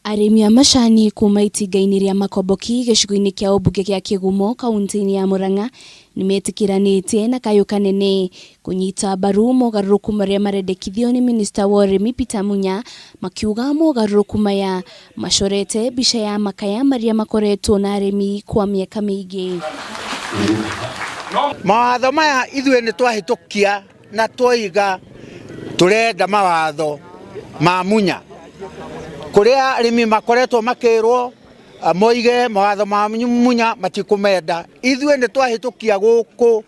Arĩmi a macani kuma itinga-inĩ rĩa Makomboki gĩcigo-inĩ kĩa ũmbunge kĩa Kĩgumo kaunti-inĩ ya Murang'a nĩmetĩkĩranĩte na kayũ kanene kũnyita mbaru mogarũrũku marĩa marendekithio nĩ minista wa ũrĩmi Peter Munya, makiuga mogarũrũku maya macorete mbica ya makaya marĩa makoretwo na arĩmi kwa mĩaka mĩingĩ. Mawatho maya ithuĩ nĩ twahĩtũkia na twoiga tũrenda mawatho ma Munya, kũrĩa arĩmi makoretwo makĩrwo moige mawatho ma Munya matikũmenda. Ithuĩ nĩ twahĩtũkia gũkũ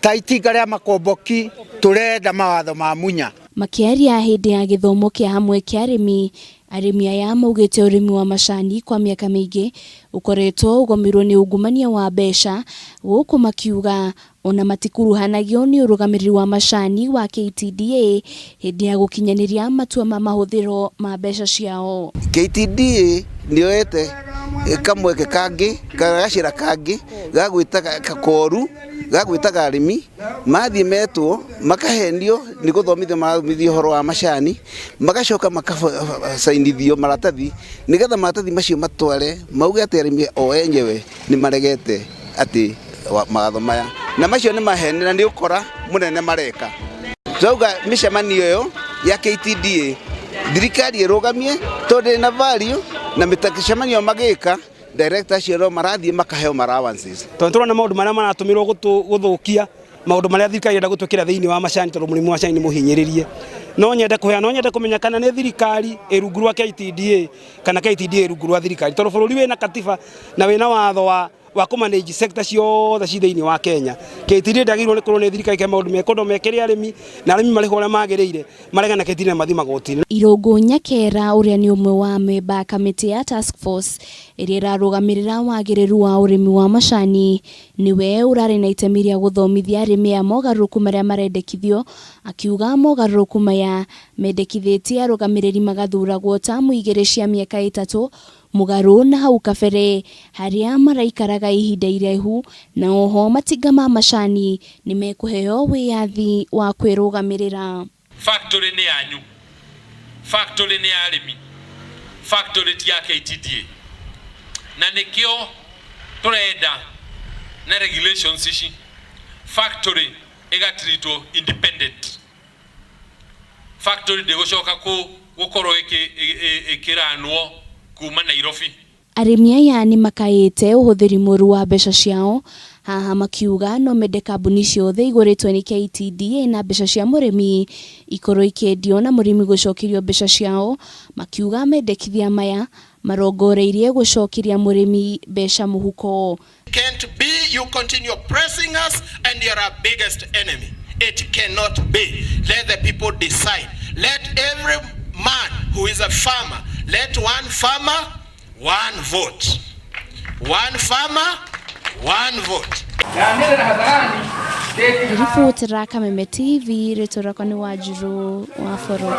ta itinga rĩa Makomboki, tũrenda mawatho ma Munya. Makĩaria hĩndĩ ya gĩthomo kĩa hamwe kĩa arĩmi, arĩmi aya maugĩte ũrĩmi wa macani kwa mĩaka mĩingĩ ũkoretwo ũgũmĩirwo nĩ ungumania wa mbeca, gũkũ makiuga ona matikuruhanagio nĩ ũrũgamĩrĩri wa macani wa KTDA hĩndĩ ya gũkinyanĩria matua ma mahũthĩro ma mbeca ciao. KTDA nĩ yoete kamweke kangĩ kana gacĩra kangĩ ga gwĩtaga koru ga gwĩtaga arĩmi mathiĩ metwo makahenio nĩ gũthomithio marathomithio ũhoro wa macani, magacoka makacainithio maratathi nĩgetha maratathi macio matware mauge atĩ arĩmi o enyewe nĩ maregete atĩ mawatho maya, na macio nĩ maheni na nĩ ũkora mũnene mareka. Turauga mĩcemanio ĩyo ya KTDA thirikari ĩrũgamie tondũ ĩna value, na mĩcemanio magĩka director acio no marathiĩ makaheo allowances. Tondũ tũrona maũndũ marĩa maratũmĩrwo gũthũkia maũndũ marĩa thirikari ĩrenda gũtwĩkĩra thĩinĩ wa macani, tondũ mũrĩmi wa macani nĩ mũhinyĩrĩrie. No nyende kũheana, no nyende kũmenya kana nĩ thirikari ĩ rungu rwa KTDA kana KTDA ĩ rungu rwa thirikari, tondũ bũrũri wĩna katiba na wĩna watho wa kũmanage sector ciothe ci thĩinĩ wa Kenya. KTDA ndagĩrĩirwo nĩ kũrwo nĩ thirikari ke maũndũ mekũndũ mekĩre arĩmi na arĩmi marĩhwo ũrĩa magĩrĩire, maregana KTDA na mathiĩ magoti-inĩ. Irũngũ Nyakera ũrĩa nĩ ũmwe wa memba kamĩtĩ ya task force ĩrĩa ĩrarũgamĩrĩra wagĩrĩru wa ũrĩmi wa macani, nĩwe ũrarĩ na itemi rĩa gũthomithia arĩmi aya mogarũrũku marĩa marendekithio, akiuga mogarũrũku maya mendekithĩtie arũgamĩrĩri magathuragwo tamu 2 cia mĩaka 3 mũgarũ na hau kabere harĩa maraikaraga ihinda iraihu, na oho matinga ma macani nĩ mekũheo wĩyathi wa kwĩrũgamĩrĩra. Factory nĩ yanyu, factory nĩ ya arĩmi, factory ti ya KTDA, na nĩkĩo tũrenda na regulations ici factory ĩgatreatwo independent. Factory ndĩgũcoka gũkorwo ĩkĩranwo kuma Nairobi. Arĩmi aya nĩ makaĩte ũhũthĩri mũru wa mbeca ciao, haha makiuga no mende kambuni ciothe igũrĩtwo nĩ KTDA na mbeca cia mũrĩmi ikorwo ikĩendio na mũrĩmi gũcokerio mbeca ciao, makiuga mendekithia maya marongoreirie gũcokeria mũrĩmi mbeca mũhuko. Can't be you continue oppressing us and you're our biggest enemy. It cannot be. Let the people decide. Let every man who is a farmer, let one farmer, one vote. One farmer, one vote. Riboti Kameme TV, rĩtwa rĩakwa nĩ Wanjiru wa Boro.